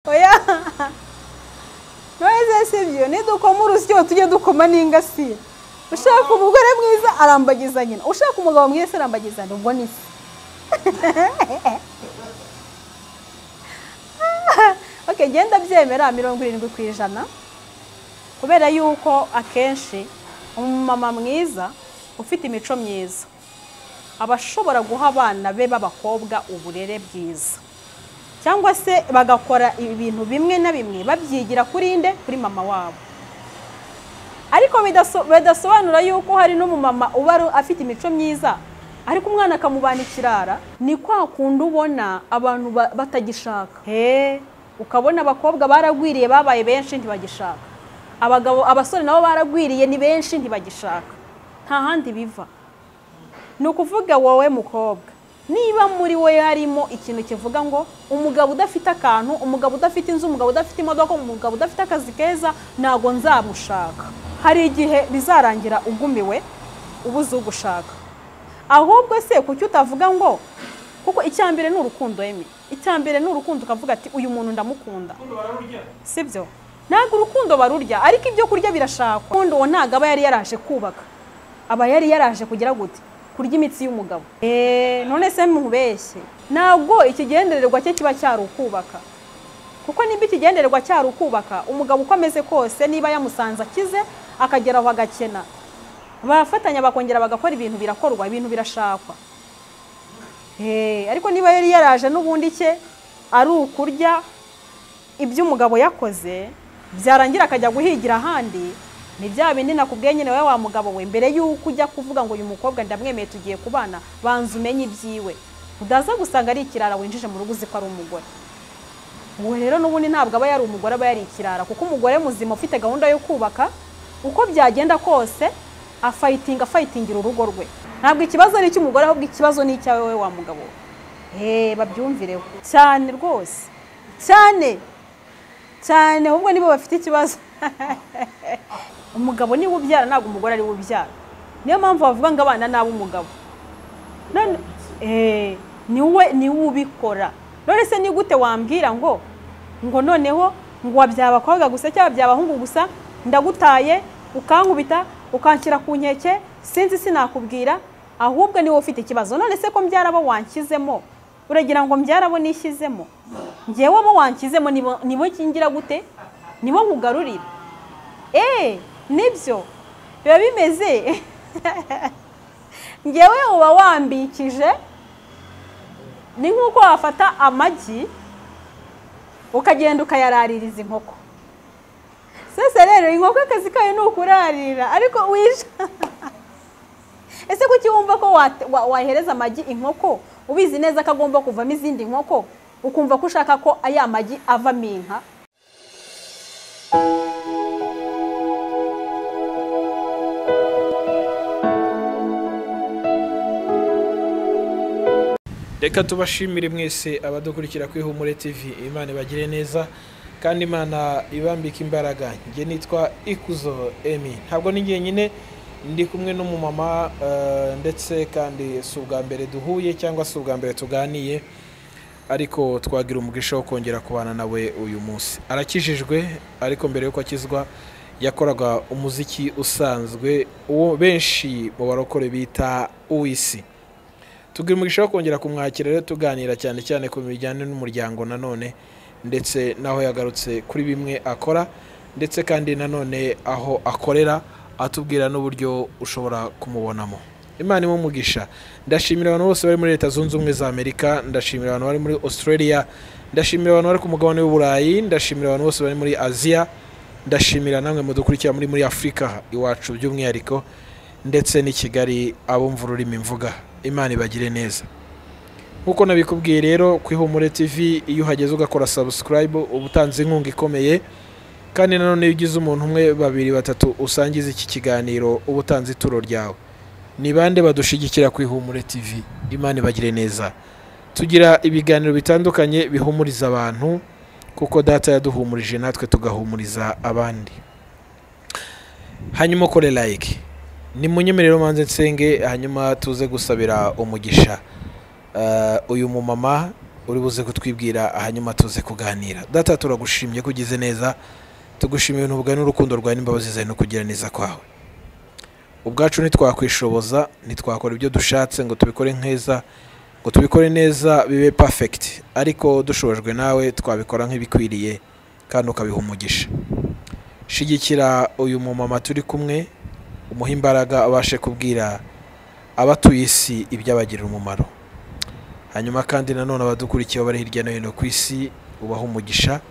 Oya, none se sibyo, nidukoma urusyo tujye dukoma n'ingasire. Ushaka umugore mwiza arambagiza nyina, ushaka umugabo mwiza arambagiza nyina, ubwo ni se. Okay, genda byemera 70%, kubera yuko akenshi umumama mwiza ufite imico myiza aba ashobora guha abana be b'abakobwa uburere bwiza, cyangwa se bagakora ibintu bimwe na bimwe babyigira kuri nde, kuri mama wabo. Ariko bidasobanura yuko hari n'umumama uba afite imico myiza ariko umwana akamubana ikirara. Ni kwa kundi ubona abantu batagishaka. Ukabona abakobwa baragwiriye babaye benshi ntibagishaka, abagabo abasore nabo baragwiriye ni benshi ntibagishaka. Nta handi biva. Ni ukuvuga wowe mukobwa, niba muri we harimo ikintu kivuga ngo umugabo udafite akantu, umugabo udafite inzu, umugabo udafite imodoka, umugabo udafite akazi keza, ntago nzamushaka, hari igihe bizarangira ugumiwe ubuze ugushaka. Ahubwo se kuki utavuga ngo, kuko icyambere ni urukundo, emi icyambere ni urukundo, ukavuga ati uyu muntu ndamukunda, sibyo? Ntabwo urukundo barurya, ariko ibyo kurya birashakwa. Urukundo uwo ntabwo aba yari yaraje kubaka, aba yari yaraje kugira gute, kurya imitsi y'umugabo. None se mubeshye, ntabwo ikigendererwa cye kiba cyari ukubaka, kuko nimba ikigendererwa cyari ukubaka, umugabo uko ameze kose niba yamusanze akize akagera aho agakena, bafatanya bakongera bagakora ibintu, birakorwa, ibintu birashakwa. Ariko niba yari yaraje n'ubundi cye ari ukurya ibyo umugabo yakoze, byarangira akajya guhigira ahandi, ni bya bindi nakubwiye nyine wowe wa mugabo we, mbere yuko ujya kuvuga ngo uyu mukobwa ndamwemeye tugiye kubana, banza umenye ibyiwe, udaza gusanga ari ikirara winjije mu rugo uzi ko ari umugore. Uwo rero n'ubundi ntabwo aba yari umugore, aba yari ikirara, kuko umugore muzima ufite gahunda yo kubaka, uko byagenda kose afayitinga, afayitingira urugo rwe. Ntabwo ikibazo ari icy'umugore, ahubwo ikibazo ni icyawe wowe wa mugabo we. Babyumvireho cyane rwose, cyane cyane, ahubwo nibo bafite ikibazo. Umugabo niwe ubyara, ntabwo umugore ari we ubyara. Niyo mpamvu bavuga ngo abana ni ab'umugabo. None niwe ubikora. None se ni gute wambwira ngo noneho ngo wabyara abakobwa gusa cyangwa wabyara abahungu gusa, ndagutaye ukankubita ukanshyira ku nkeke, sinzi sinakubwira, ahubwo niwe ufite ikibazo. None se ko mbyara abo wanshyizemo, uragira ngo mbyara abo nishyizemo? Njyewe abo wanshyizemo nibo nkingira gute, nibo nkugarurira? Nibyo biba bimeze. Njyewe uba wambikije, ni nk'uko wafata amagi ukagenda ukayaraririza inkoko. Sese rero inkoko akazi kayo ni ukurarira, ariko wisha. Ese kuki wumva ko wahereza amagi inkoko ubizi neza ko agomba kuvamo izindi nkoko, ukumva ko ushaka ko aya magi avamo inka? Reka tubashimire mwese abadukurikira ku Ihumure TV, Imana ibagire neza kandi Imana ibambika imbaraga. Njye nitwa Ikuzo Emi, ntabwo ni njyenyine, ndi kumwe n'umumama, ndetse kandi si ubwa mbere duhuye cyangwa si ubwa mbere tuganiye, ariko twagira umugisha wo kongera kubana nawe uyu munsi. Arakijijwe, ariko mbere yuko akizwa yakoraga umuziki usanzwe uwo benshi mu barokore bita uw'isi. Tugira umugisha wo kongera kumwakira rero tuganira cyane cyane ku bijyanye n'umuryango nanone, ndetse naho yagarutse kuri bimwe akora, ndetse kandi nanone aho akorera, atubwira n'uburyo ushobora kumubonamo. Imana imumugisha. Ndashimira abantu bose bari muri Leta Zunze Ubumwe za Amerika, ndashimira abantu bari muri Australia, ndashimira abantu bari ku mugabane w'Uburayi, ndashimira abantu bose bari muri Aziya, ndashimira namwe mudukurikira muri Afrika iwacu by'umwihariko, ndetse n'i Kigali abumva ururimi mvuga. Imana ibagire neza. Nkuko nabikubwiye rero ku Ihumure TV, iyo uhageze ugakora subscribe uba utanze inkunga ikomeye, kandi nanone iyo ugize umuntu umwe, babiri, batatu usangiza iki kiganiro uba utanze ituro ryawe. Ni bande badushigikira ku Ihumure TV? Imana ibagire neza. Tugira ibiganiro bitandukanye bihumuriza abantu, kuko data yaduhumurije natwe tugahumuriza abandi. Hanyuma ukore like, ni munyemerero manze nsenge, hanyuma tuze gusabira umugisha uyu mumama Uri buze kutwibwira, hanyuma tuze kuganira. Data, turagushimye ko ugize neza, tugushimiye ubuntu bwawe n'urukundo rwawe n'imbabazi zawe no kugira neza kwawe. Ubwacu ntitwakwishoboza, ntitwakora ibyo dushatse ngo tubikore nkeza, ngo tubikore neza bibe perfect, ariko dushobojwe nawe twabikora nk'ibikwiriye kandi ukabiha umugisha. Shigikira uyu mumama turi kumwe, umuhe imbaraga abashe kubwira abatuye isi ibyabagirira umumaro. Hanyuma kandi nanone abadukurikiye bari hirya no hino ku isi, ubahe umugisha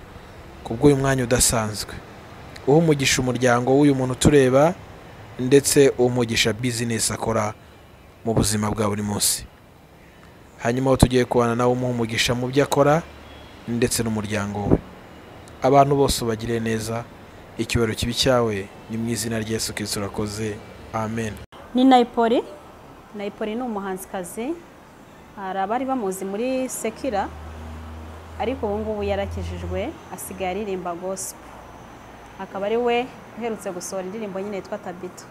kubw'uyu mwanya udasanzwe. Uhe umugisha umuryango w'uyu muntu utureba, ndetse umugisha business akora mu buzima bwa buri munsi. Hanyuma aho tugiye kubana nawe, umuhe umugisha mu byo akora ndetse n'umuryango we. Abantu bose ubagire neza, icyubahiro kibi cyawe, ni mu izina rya Yesu Kristo urakoze, amen. Ni Nayipoli. Nayipoli ni umuhanzikazi, hari abari bamuzi muri secular, ariko ubu ngubu yarakijijwe, asigaye aririmba gospel, akaba ari we uherutse gusohora indirimbo nyine yitwa Tabita.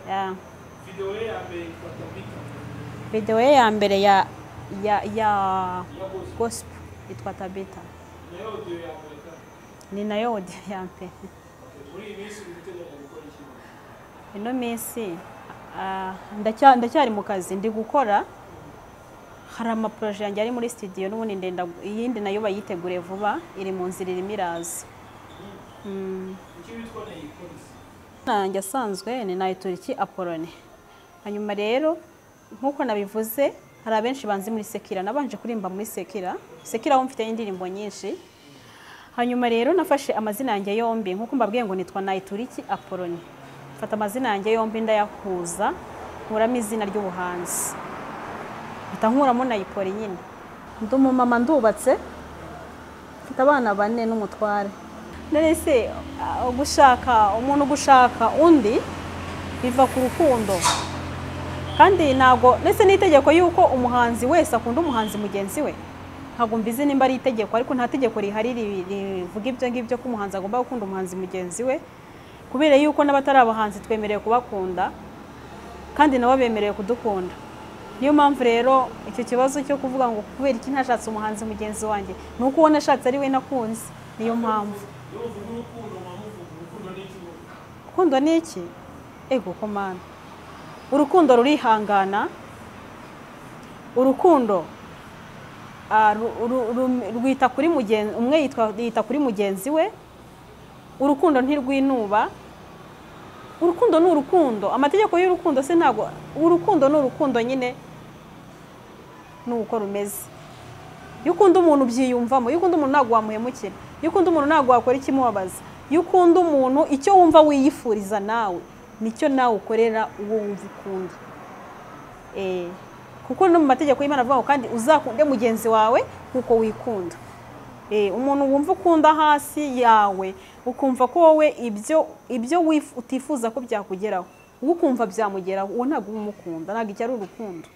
Yeah. Video ye ya mbere ya gospel yitwa Tabita, ni nayo audio ya mbere. Ino minsi ndacyari mu kazi, ndi gukora, hari amaprojet yanjye ari muri studio n'ubundi ndenda iyindi nayo bayitegure vuba, iri mu nzira, irimo iraza. Nanjye asanzwe ni Nayituriki Apolone. Hanyuma rero nk'uko nabivuze, hari abenshi banzi muri secular, nabanje kuririmba muri secular. Secular ho mfite indirimbo nyinshi. Hanyuma rero nafashe amazina yanjye yombi, nk'uko mbabwiye ngo nitwa Nayituriki Apolone, mfata amazina yanjye yombi ndayahuza, nkuramo izina ry'ubuhanzi, mpita nkuramo Nayipoli nyine. Ndi umumama, ndubatse, mfite abana 4 n'umutware. None se gushaka umuntu, gushaka undi biva ku rukundo, kandi ntabwo ndetse n'itegeko yuko umuhanzi wese akunda umuhanzi mugenzi we. Ntabwo mbizi nimba ari itegeko, ariko nta tegeko rihari rivuga ibyo ngibyo ko umuhanzi agomba gukunda umuhanzi mugenzi we, kubera yuko n'abatari abahanzi twemerewe kubakunda kandi nabo bemerewe kudukunda. Niyo mpamvu rero icyo kibazo cyo kuvuga ngo kubera iki ntashatse umuhanzi mugenzi wanjye, ni uko uwo nashatse ari we nakunze. Niyo mpamvu. Urukundo ni iki? Ego komana, urukundo rurihangana, urukundo rwita kuri mugenzi umwe, yita kuri mugenzi we, urukundo ntirwinuba, urukundo ni urukundo. Amategeko y'urukundo se ntabwo, urukundo ni urukundo nyine, ni uko rumeze. Iyo ukunda umuntu ubyiyumvamo, iyo ukunda umuntu ntabwo wamuhemukira, iyo ukunda umuntu ntabwo wakora ikimubabaza, iyo ukunda umuntu icyo wumva wiyifuriza nawe nicyo nawe ukorera uwo wumva ukunda. Kuko no mu mategeko y'Imana avuga ngo kandi uzakunde mugenzi wawe nkuko wikunda. Umuntu wumva ukunda hasi yawe, ukumva ko wowe ibyo utifuza ko byakugeraho, ukumva byamugeraho, uwo ntabwo umukunda, ntabwo icyo ari urukundo.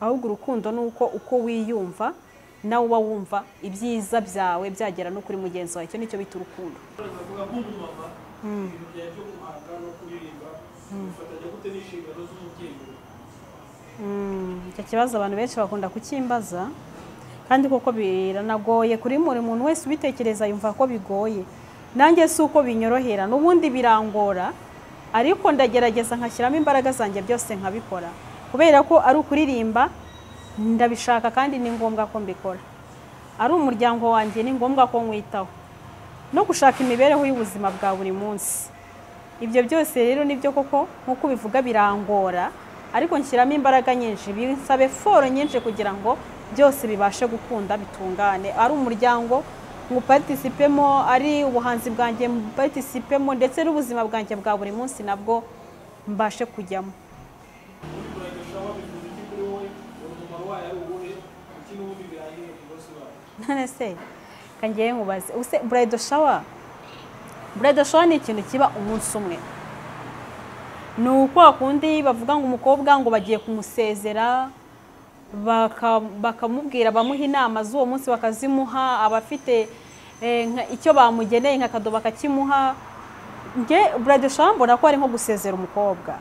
Ahubwo urukundo ni uko wiyumva nawe uba wumva ibyiza byawe byagera no kuri mugenzi wawe, icyo nicyo bita urukundo. Icyo kibazo abantu benshi bakunda kukimbaza, kandi koko biranagoye kuri buri muntu wese ubitekereza yumva ko bigoye. Nanjye si uko binyorohera, n'ubundi birangora, ariko ndagerageza nkashyiramo imbaraga zanjye byose nkabikora, kubera ko ari ukuririmba ndabishaka kandi ni ngombwa ko mbikora, ari umuryango wanjye ni ngombwa ko nkwitaho, no gushaka imibereho y'ubuzima bwa buri munsi. Ibyo byose rero nibyo koko nk'uko bivuga birangora, ariko nshyiramo imbaraga nyinshi, binsabe foro nyinshi kugira ngo byose bibashe gukunda bitungane. Ari umuryango nguparticipemo, ari ubuhanzi bwanjye mparticipemo, ndetse n'ubuzima bwanjye bwa buri munsi nabwo mbashe kujyamo. None se kangiye nkubaze, use bridal shower, bridal shower ni ikintu kiba umunsi umwe. Ni uko kundi bavuga ngo umukobwa ngo bagiye kumusezera, bakamubwira, bamuha inama z'uwo munsi bakazimuha, abafite icyo bamugeneye nka kado bakakimuha. Nge bridal shower mbona ko ari nko gusezera umukobwa.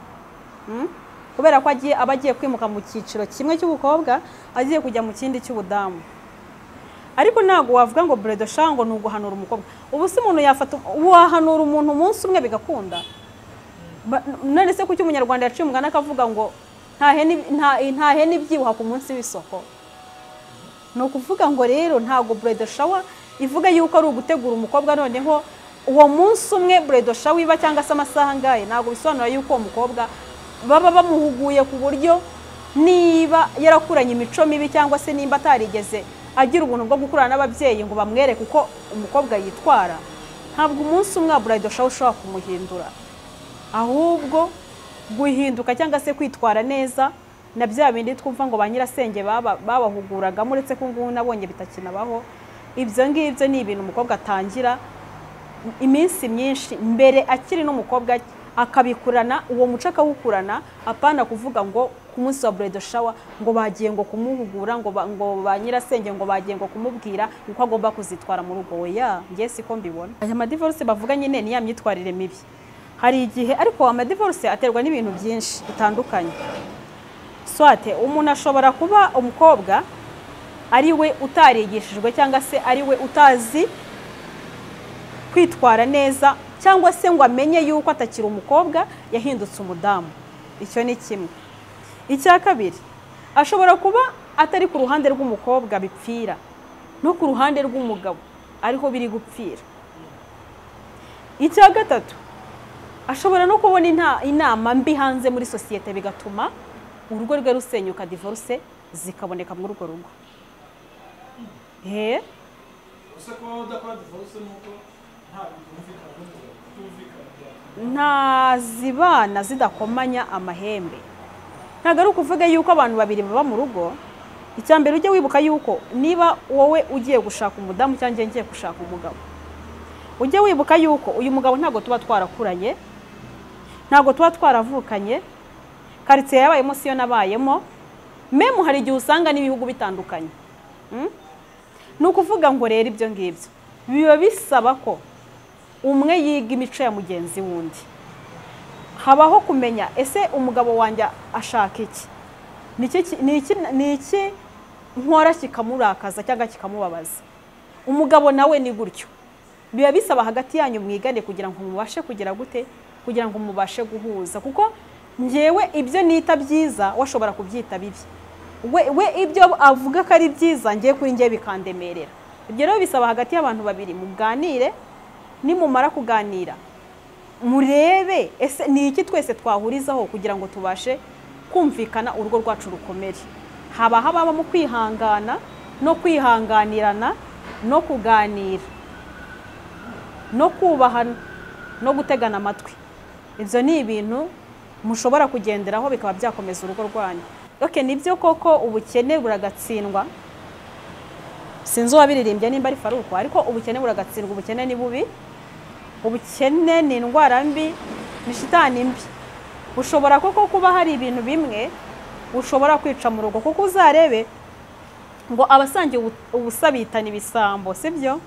Kubera ko agiye aba agiye kwimuka mu cyiciro kimwe cy'ubukobwa agiye kujya mu kindi cy'ubudamu. Ariko ntabwo wavuga ngo bridal shower ngo ni uguhanura umukobwa. Ubu se umuntu yafata wahanura umuntu umunsi umwe bigakunda? None se kuki umunyarwanda yaciye umugani akavuga ngo nta hene ibyibuha ku munsi w'isoko? Ni ukuvuga ngo rero ntabwo bridal shower ivuga yuko ari ugutegura umukobwa noneho uwo munsi umwe bridal shower iba cyangwa se amasaha angahe, ntabwo bisobanura yuko uwo mukobwa baba bamuhuguye ku buryo niba yarakuranye imico mibi cyangwa se nimba atarigeze agira ubuntu bwo gukurana n'ababyeyi ngo bamwereke uko umukobwa yitwara, ntabwo umunsi umwe wa bridal shower ushobora kumuhindura. Ahubwo guhinduka cyangwa se kwitwara neza na bya bindi twumva ngo ba nyirasenge babahuguragamo, uretse ko ngubu nabonye bitakinabaho. Ibyo ngibyo ni ibintu umukobwa atangira iminsi myinshi mbere akiri n'umukobwa akabikurana, uwo muco akawukurana, apana kuvuga ngo ku munsi wa bridal shower ngo bagiye ngo kumuhugura ngo ba nyirasenge ngo bagiye ngo kumubwira uko agomba kuzitwara mu rugo. Oya, njye siko mbibona. Aya madivorce bavuga nyine ni ya myitwarire mibi. Hari igihe ariko amadivorce aterwa n'ibintu byinshi bitandukanye. Swate umuntu ashobora kuba umukobwa ari we utarigishijwe cyangwa se ari we utazi kwitwara neza cyangwa se ngo amenye yuko atakiri umukobwa yahindutse umudamu. Icyo ni kimwe. Icya kabiri, ashobora kuba atari ku ruhande rw'umukobwa bipfira no ku ruhande rw'umugabo ariho biri gupfira. Icya gatatu, ashobora no kubona inama mbi hanze muri sosiyete bigatuma urugo rwe rusenyuka, divorce zikaboneka muri urwo rugo. Nta zibana zidakomanya amahembe. Ntabwo ari ukuvuga yuko abantu babiri baba mu rugo. Icya mbere ujye wibuka yuko niba wowe ugiye gushaka umudamu cyangwa ngiye gushaka umugabo, ujye wibuka yuko uyu mugabo ntabwo tuba twarakuranye, ntabwo tuba twaravukanye, karitsiye yabayemo siyo nabayemo, memu hari igihe usanga n'ibihugu bitandukanye. Ni ukuvuga ngo rero ibyo ngibyo biba bisaba ko umwe yiga imico ya mugenzi wundi. Habaho kumenya ese umugabo wanjye ashaka iki, ni iki nkora kikamurakaza cyangwa kikamubabaza. Umugabo nawe ni gutyo. Biba bisaba hagati yanyu mwigane kugira ngo mubashe kugira gute, kugira ngo mubashe guhuza, kuko njyewe ibyo nita byiza washobora kubyita bibi, we ibyo avuga ko ari byiza ngiye kuri njye bikandemerera. Ibyo rero bisaba hagati y'abantu babiri muganire, nimumara kuganira murebe ese ni iki twese twahurizaho kugira ngo tubashe kumvikana urugo rwacu rukomere. Haba habamo kwihangana no kwihanganirana no kuganira no kubahana no gutegana amatwi. Ibyo ni ibintu mushobora kugenderaho bikaba byakomeza urugo rwanyu. Okay, nibyo koko ubukene buragatsindwa. Sinzi uwabiririmbye nimba ari Faruko, ariko ubukene buragatsindwa. Ubukene ni bubi, ubukene ni indwara mbi, ni shitani mbi. Ushobora koko kuba hari ibintu bimwe ushobora kwica mu rugo, kuko uzarebe ngo abasangiye ubusabitana ibisambo, sibyo?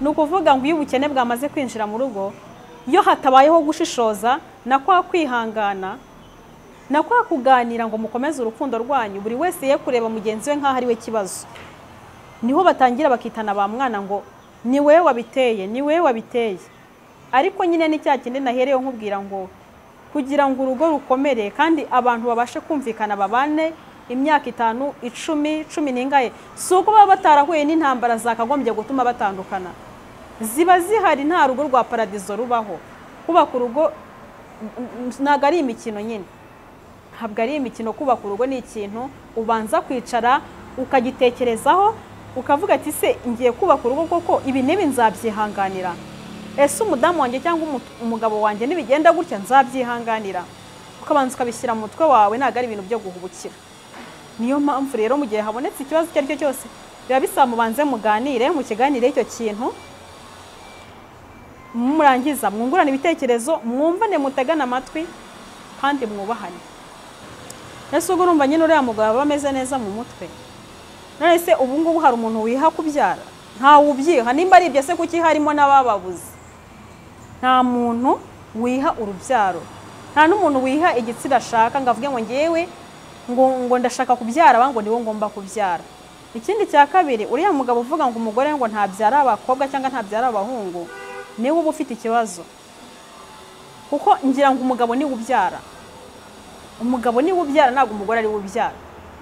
Ni ukuvuga ngo iyo ubukene bwamaze kwinjira mu rugo, iyo hatabayeho gushishoza na kwa kwihangana na kwa kuganira ngo mukomeze urukundo rwanyu, buri wese ye kureba mugenzi we nkaho ari we kibazo, niho batangira bakitana ba mwana ngo ni wewe wabiteye, ni wewe wabiteye. Ariko nyine ni cya kindi nahereyo nkubwira ngo kugira ngo urugo rukomere kandi abantu babashe kumvikana babane imyaka 5, 10, 10 n'ingahe, si uko baba batarahuye n'intambara zakagombye gutuma batandukana, ziba zihari. Nta rugo rwa paradizo rubaho. Kubaka urugo ntabwo ari imikino nyine, ntabwo ari imikino. Kubaka urugo ni ikintu ubanza kwicara ukagitekerezaho, ukavuga ati se ngiye kubaka urugo koko ibi n'ibi nzabyihanganira, ese umudamu wanjye cyangwa umugabo wanjye nibigenda gutya nzabyihanganira. Ukabanza ukabishyira mu mutwe wawe, ntabwo ari ibintu byo guhubukira. Niyo mpamvu rero mu gihe habonetse ikibazo icyo ari cyo cyose biba bisaba mubanze muganire, mukiganire icyo kintu, murangiza mwungurane ibitekerezo, mwumvane, mutegane amatwi kandi mwubahane. Ese ubwo urumva nyine uriya mugabo aba ameze neza mu mutwe? None se ubu ngubu hari umuntu wiha kubyara? Ntawe ubyiha. Nimba ari ibyo se kuki harimo n'abababuze? Nta muntu wiha urubyaro. Nta n'umuntu wiha igitsina ashaka ngo avuge ngo ngewe ngo ndashaka kubyara ngo niwo ngomba kubyara. Ikindi cya kabiri, uriya mugabo uvuga ngo umugore ngo ntabyara abakobwa cyangwa ntabyara abahungu, niwe uba ufite ikibazo. Kuko ngira ngo umugabo niwe ubyara. Umugabo niwe ubyara, ntabwo umugore ari we ubyara.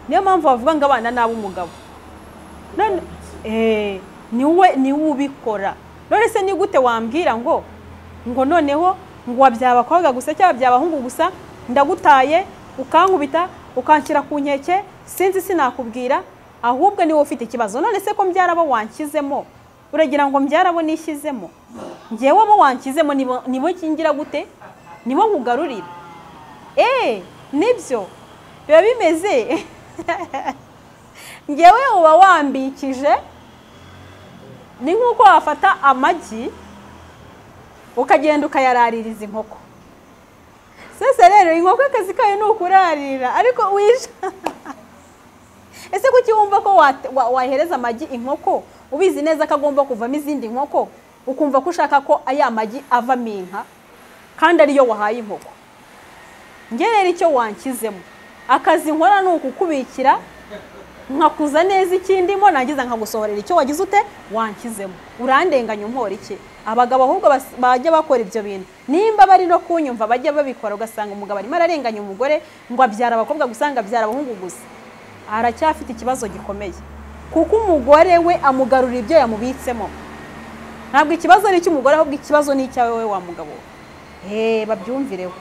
Niyo mpamvu bavuga ngo abana ni ab'umugabo. None niwe ubikora. None se ni gute wambwira ngo noneho ngo wabyara abakobwa gusa cyangwa wabyara abahungu gusa, ndagutaye ukankubita ukanshyira ku nkeke, sinzi sinakubwira, ahubwo niwe ufite ikibazo. None se ko mbyara abo wanshyizemo, uragira ngo mbyara abo nishyizemo? Ngewe abo wanshyizemo nibo kingira gute? Nibo nkugarurira. Nibyo biba bimeze. Ngewe uba wambikije, ni nk'uko wafata amagi ukagenda ukayaraririza inkoko. Sese rero inkoko akazi kayo ni ukurarira, ariko wisha. Ese kuki wumva ko wahereza amagi inkoko ubizi neza ko agomba kuvamo izindi nkoko, ukumva ko ushaka ko aya magi avamo inka kandi ariyo wahaye inkoko? Nge rero icyo wanshyizemo, akazi nkora ni ukukubikira nkakuza neza ikindimo, nangiza nkagusohorera icyo wagize ute wanshyizemo. Urandenganya umpora iki? Abagabo ahubwo bajya bakora ibyo bintu, nimba bari no kunyumva bajya babikora, ugasanga umugabo arimo ararenganya umugore ngo abyara abakobwa gusa, ngo abyara abahungu gusa, aracyafite ikibazo gikomeye, kuko umugore we amugarura ibyo yamubitsemo. Ntabwo ikibazo ari icy'umugore, ahubwo ikibazo ni icyawe wowe wa mugabo. Babyumvireho.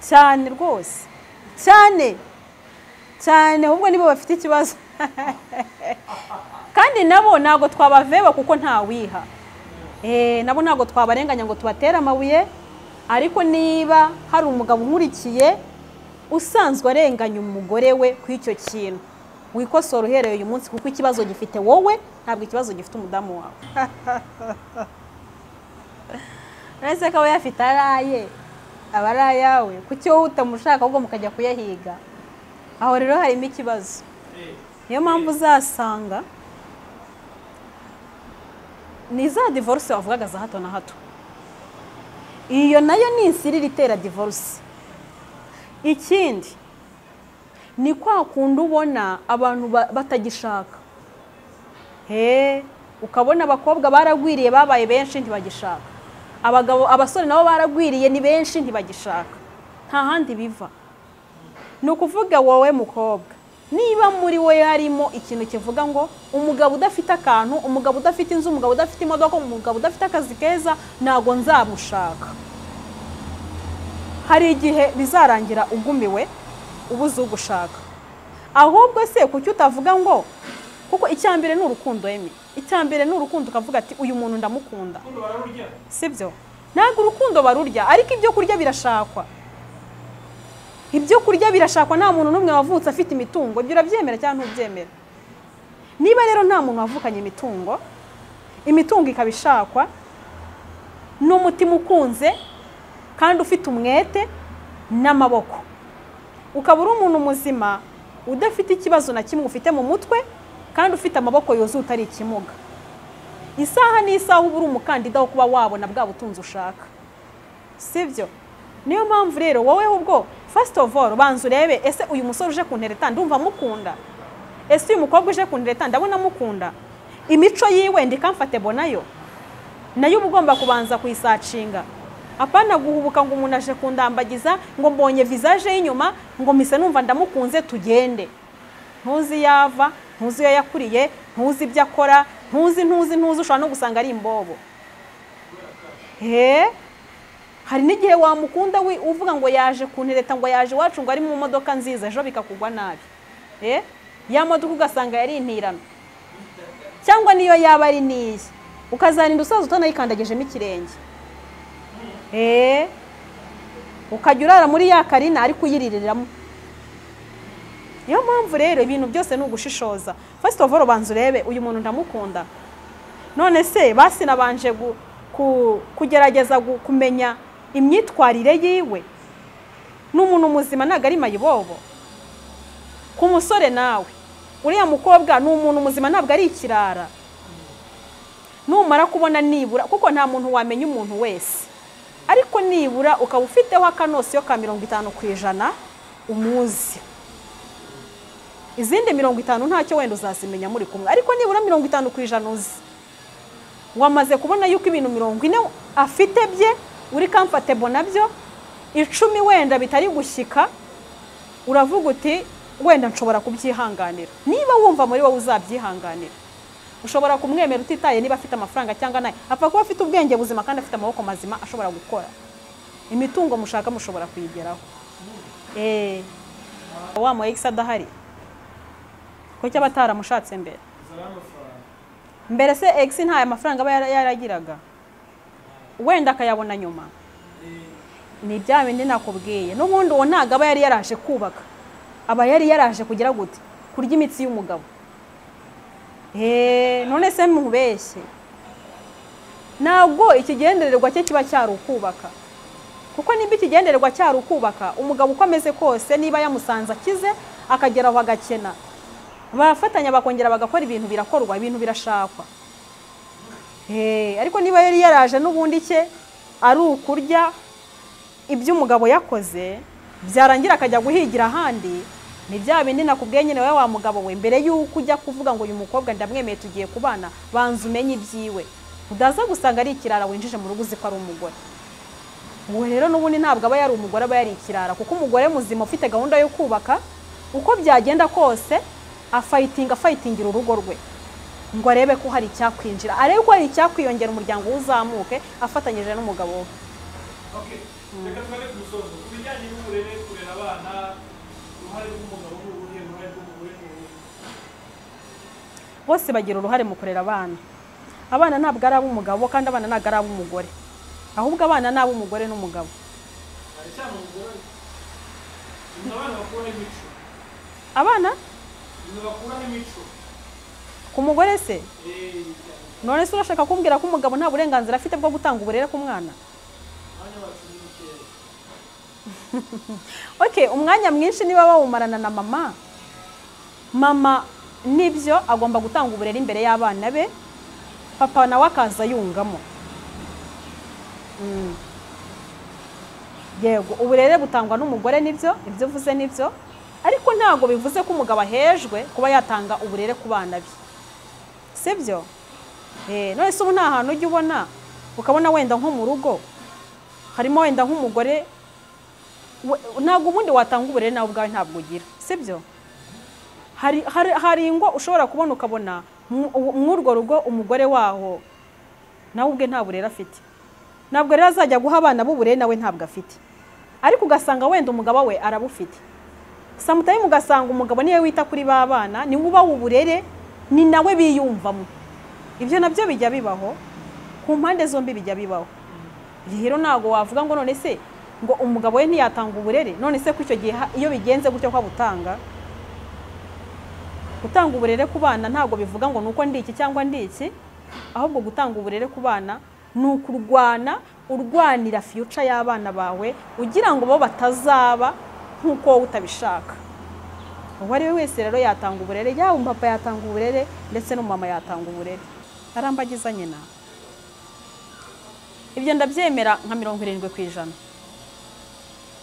Cyane rwose, cyane cyane, ahubwo nibo bafite ikibazo. Kandi nabo ntabwo twabaveba kuko ntawiha. Nabo ntabwo twabarenganya ngo tubatere amabuye, ariko niba hari umugabo unkurikiye usanzwe arenganya umugore we ku icyo kintu, wikosora uhereye uyu munsi, kuko ikibazo gifite wowe, ntabwo ikibazo gifite umudamu wawe. Uretse ko aba yafite araye, aba ari ayawe, kuki wowe utamushaka ahubwo mukajya kuyahiga? Aho rero harimo ikibazo. Niyo mpamvu uzasanga ni za divorce wavugaga za hato na hato, iyo nayo ni insirira itera divorce. Ikindi ni kwa kundi ubona abantu batagishaka. Ukabona abakobwa baragwiriye babaye benshi ntibagishaka, abagabo abasore nabo baragwiriye ni benshi ntibagishaka. Nta handi biva. Ni ukuvuga wowe mukobwa, niba muri we harimo ikintu kivuga ngo umugabo udafite akantu, umugabo udafite inzu, umugabo udafite imodoka, umugabo udafite akazi keza, ntago nzamushaka, hari igihe bizarangira ugumiwe ubuze ugushaka. Ahubwo se kuki utavuga ngo, kuko icyambere ni urukundo, icyambere ni urukundo, ukavuga ati uyu muntu ndamukunda, sibyo? Ntabwo urukundo barurya, ariko ibyo kurya birashakwa. Ibyo kurya birashakwa, nta muntu n'umwe wavutse afite imitungo. Ibyo urabyemera cyangwa ntubyemera? Niba rero nta muntu wavukanye imitungo, imitungo ikaba ishakwa n'umutima ukunze kandi ufite umwete n'amaboko, ukaba uri umuntu muzima udafite ikibazo na kimwe ufite mu mutwe kandi ufite amaboko yuzuye utari ikimuga, isaha n'isaha uba uri umukandida wo kuba wabona bwa butunzi ushaka, sibyo? Niyo mpamvu rero wowe ubwo first of all banza urebe, ese uyu musore uje kuntereta ndumva mukunda? Ese uyu mukobwa uje kuntereta ndabona mukunda? Imico yiwe ndi comfortable nayo? Nayo uba ugomba kubanza kuyisacinga. Apana guhubuka ngo umuntu aje kundambagiza ngo mbonye visage y'inyuma ngo mise numva ndamukunze tugende. Ntuzi yava, ntuzi iyo yakuriye, ntuzi ibyo akora, ntuzi ushobora no gusanga ari imbobo. Hari n'igihe wamukunda uvuga ngo yaje kuntereta, ngo yaje iwacu, ngo ari mu modoka nziza, ejo bikakugwa nabi. Ya modoka ugasanga yari intirano, cyangwa niyo yaba ari niye, ukazarinda usaza utanayikandagijemo ikirenge. Ukajya urara muri ya karina ariko uyiririramo. Niyo mpamvu rero ibintu byose ni ugushishoza. First of all banza urebe uyu muntu ndamukunda. None se basi nabanje kugerageza kumenya imyitwarire yiwe. N'umuntu muzima ntago ari mayibobo. Ku musore nawe, uriya mukobwa ni umuntu muzima ntabwo ari ikirara. Numara kubona nibura, kuko nta muntu wamenya umuntu wese. Ariko nibura ukaba ufiteho akanosiyo ka 50% umuzi. Izindi 50 ntacyo wenda uzazimenya muri kumwe, ariko nibura 50% uzi. Wamaze kubona yuko ibintu 40 afite bye uri comfortable nabyo, 10 wenda bitari gushyika, uravuga uti wenda nshobora kubyihanganira. Niba wumva muri wowe uzabyihanganira, ushobora kumwemera utitaye niba afite amafaranga cyangwa nayo, apfa kuba afite ubwenge buzima kandi afite amaboko mazima ashobora gukora. Imitungo mushaka mushobora kuyigeraho. Wa mu ex adahari ko cyaba ataramushatse mbere. Mbere se ex nta mafaranga aba yaragiraga, wenda akayabona nyuma. Ni bya bindi nakubwiye, n'ubundi uwo ntago aba yari yaraje kubaka, aba yari yaraje kugira gute, kurya imitsi y'umugabo. None se mubeshye, ntabwo ikigendererwa cye kiba cyari ukubaka. Kuko nimba ikigendererwa cyari ukubaka, umugabo uko ameze kose niba yamusanze akize akagera aho agakena, bafatanya bakongera bagakora ibintu, birakorwa, ibintu birashakwa. Ariko niba yari yaraje n'ubundi cye ari ukurya ibyo umugabo yakoze, byarangira akajya guhigira ahandi, ni bya bindi nakubwiye nyine wowe wa mugabo we, mbere yuko ujya kuvuga ngo uyu mukobwa ndamwemeye tugiye kubana, banza umenye ibyiwe, udaza gusanga ari ikirara winjije mu rugo uzi ko ari umugore. Uwo rero n'ubundi ntabwo aba yari umugore, aba yari ikirara. Kuko umugore muzima ufite gahunda yo kubaka, uko byagenda kose afayitinga, afayitingira urugo rwe, ngo arebe ko hari icyakwinjira, arebe ko hari icyakwiyongera, umuryango uzamuke afatanyije n'umugabo we. Reka tugane ku musozo. Ku bijyanye n'uburere, kurera abana, uruhare rw'umugabo ni uruhe, uruhare rw'umugore ni uruhe? Bose bagira uruhare mu kurera abana. Abana ntabwo ari ab'umugabo kandi abana ntabwo ari ab'umugore, ahubwo abana ni ab'umugore n'umugabo. Abana ku mugore se? None se urashaka kumbwira ko umugabo nta burenganzira afite bwo gutanga uburere ku mwana? Okay, umwanya mwinshi niba bawumarana na mama, mama nibyo agomba gutanga uburere imbere y'abana be, papa nawe akaza yungamo. Yego, uburere butangwa n'umugore nibyo, ibyo uvuze nibyo, ariko ntago bivuze ko umugabo ahejwe kuba yatanga uburere ku bana be, sibyo? None se ubu nta hantu ujya ubona ukabona wenda nko mu rugo harimo wenda nk'umugore, ntabwo ubundi watanga uburere nawe ubwawe ntabwo ugira, sibyo? Hari ingo ushobora kubona ukabona mw'urwo rugo umugore waho nawe ubwe nta burere afite, ntabwo rero azajya guha abana b'uburere nawe ntabwo afite, ariko ugasanga wenda umugabo we arabufite. Sometimes ugasanga umugabo niwe wita kuri ba bana, niwe uba uburere, ni nawe biyumvamo. Ibyo nabyo bijya bibaho, ku mpande zombi bijya bibaho. Rero ntabwo wavuga ngo none se ngo umugabo we ntiyatanga uburere, none se ku icyo gihe iyo bigenze gutyo ko abutanga. Gutanga uburere ku bana ntabwo bivuga ngo nuko ndi iki cyangwa ndi iki, ahubwo gutanga uburere ku bana ni ukurwana, urwanira future y'abana bawe ugira ngo bo batazaba nkuko wowe utabishaka. Uwo ari we wese rero yatanga uburere, yaba umupapa yatanga uburere ndetse n'umumama yatanga uburere. Arambagiza nyina, ibyo ndabyemera nka 70%.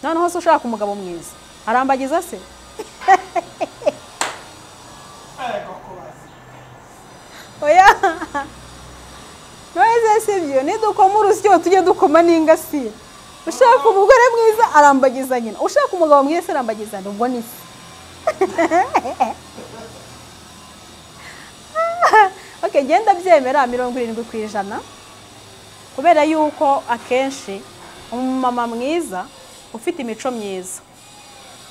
Noneho se ushaka umugabo mwiza arambagiza se? Oya, none se sibyo, nidukoma urusyo tujye dukoma n'ingasire. Ushaka umugore mwiza arambagiza nyina, ushaka umugabo mwiza arambagiza, ubwo ni se. Okay, genda byemera 70%, kubera yuko akenshi umumama mwiza ufite imico myiza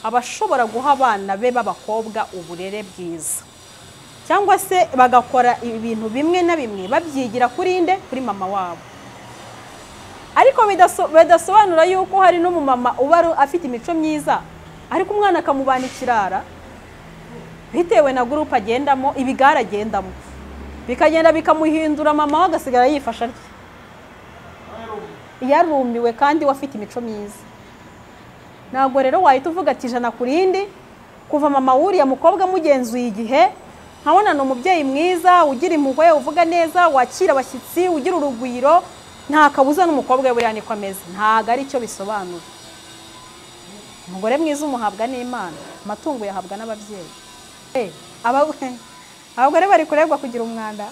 aba ashobora guha abana be b'abakobwa uburere bwiza, cyangwa se bagakora ibintu bimwe na bimwe babyigira kuri nde, kuri mama wabo. Ariko bidasobanura yuko hari n'umumama uba afite imico myiza ariko umwana akamubana ikirara bitewe na groupe agendamo, ibigare agendamo, bikagenda bikamuhindura, mama we agasigara yifasha atya, yarumiwe kandi we afite imico myiza. Ntabwo rero wahita uvuga ati 100 ku rindi, kuva mama wuriya mukobwa mugenzuye igihe nkabona ni umubyeyi mwiza, ugira impuhwe, uvuga neza, wakira abashyitsi, ugira urugwiro, Nta kabuza n'umukobwa we buriya niko ameze, ntago ari cyo bisobanura. Umugore mwiza umuhabwa n'Imana, amatungo yahabwa n'ababyeyi. Abagore bari kuregwa kugira umwanda.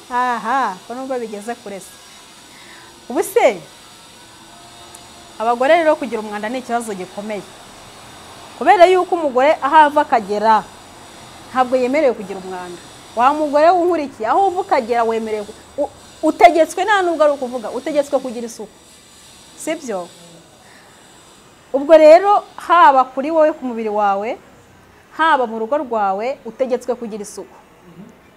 Aha, ko nubwo bigeze kure se. Ubu se abagore rero kugira umwanda ni ikibazo gikomeye, kubera yuko umugore aho ava akagera ntabwo yemerewe kugira umwanda. Wa mugore w'unkurikiye, aho uva ukagera wemerewe, utegetswe, nta nubwo ari ukuvuga, utegetswe kugira isuku, sibyo? Ubwo rero haba kuri wowe ku mubiri wawe, haba mu rugo rwawe, utegetswe kugira isuku.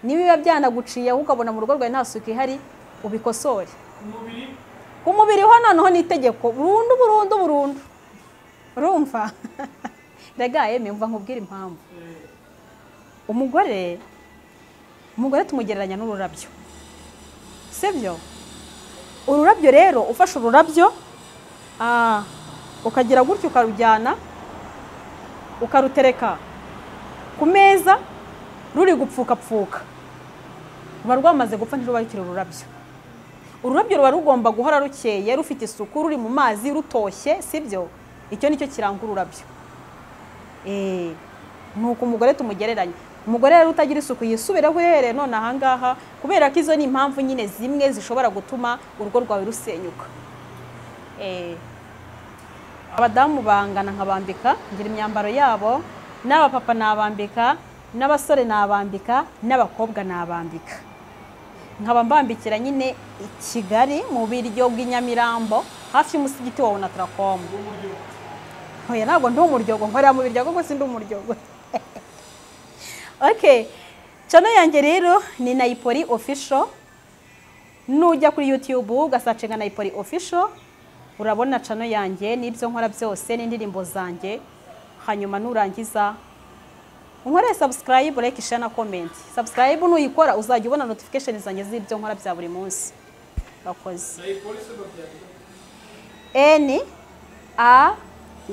Niba byanaguciye ukabona mu rugo rwawe nta suku ihari, ubikosore. Ku mubiri ho noneho ni itegeko burundu burundu burundu. Urumva? Rega yemwe, mva nkubwire impamvu. Umugore tumugereranya n'ururabyo, sibyo? Ururabyo rero, ufashe ururabyo ukagira gutyo ukarujyana ukarutereka ku meza ruri gupfukapfuka, ruba rwamaze gupfa, ntiruba rukiri ururabyo. Ururabyo ruba rugomba guhora rukeye, rufite isuku, ruri mu mazi, rutoshye, sibyo? Icyo nicyo kiranga ururabyo. Nuko umugore tumugereranya. Umugore rero utagira isuku yisubireho uhereye none ahangaha, kubera ko izo ni impamvu nyine zimwe zishobora gutuma urugo rwawe rusenyuka. Abadamu bangana nkabambika, ngira imyambaro yabo, n'abapapa nabambika, n'abasore nabambika, n'abakobwa nabambika. Nkaba mbambikira nyine i Kigali mu biryo bw'inyamirambo hafi y'umusigiti wa Onatracom. Oya, ntabwo ndi umuryogo, nkorera mu biryo kuko sindi umuryogo. Okay, channel yanjye rero ni Nayipoli Official. Nujya kuri YouTube ugasacenga Nayipoli Official, urabona channel yanjye n'ibyo nkora byose n'indirimbo zanjye. Hanyuma nurangiza unkore subscribe, like, share na comment. Subscribe nuyikora uzajya ubona notification zanjye z'ibyo nkora bya buri munsi. Bakoze. N A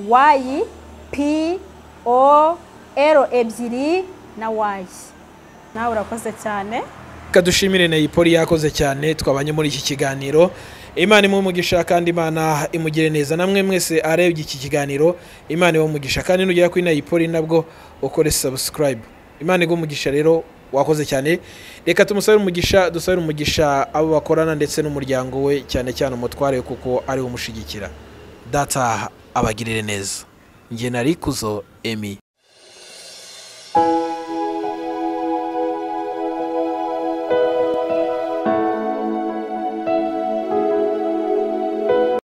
Y P O L 2 na Y. Nawe urakoze cyane. Kadushimire Nayipoli, yakoze cyane, twabanye muri iki kiganiro. Imana imuhe umugisha kandi Imana imugire neza. Namwe mwese arebye iki kiganiro, Imana ibahe umugisha, kandi nugera kuri Nayipoli nabwo ukore subscribe. Imana iguhe umugisha rero, wakoze cyane. Reka tumusabire umugisha, dusabire umugisha abo bakorana ndetse n'umuryango we, cyane cyane umutware kuko ari we umushigikira. Data abagirire neza. Njye nari Ikuzo Emmy.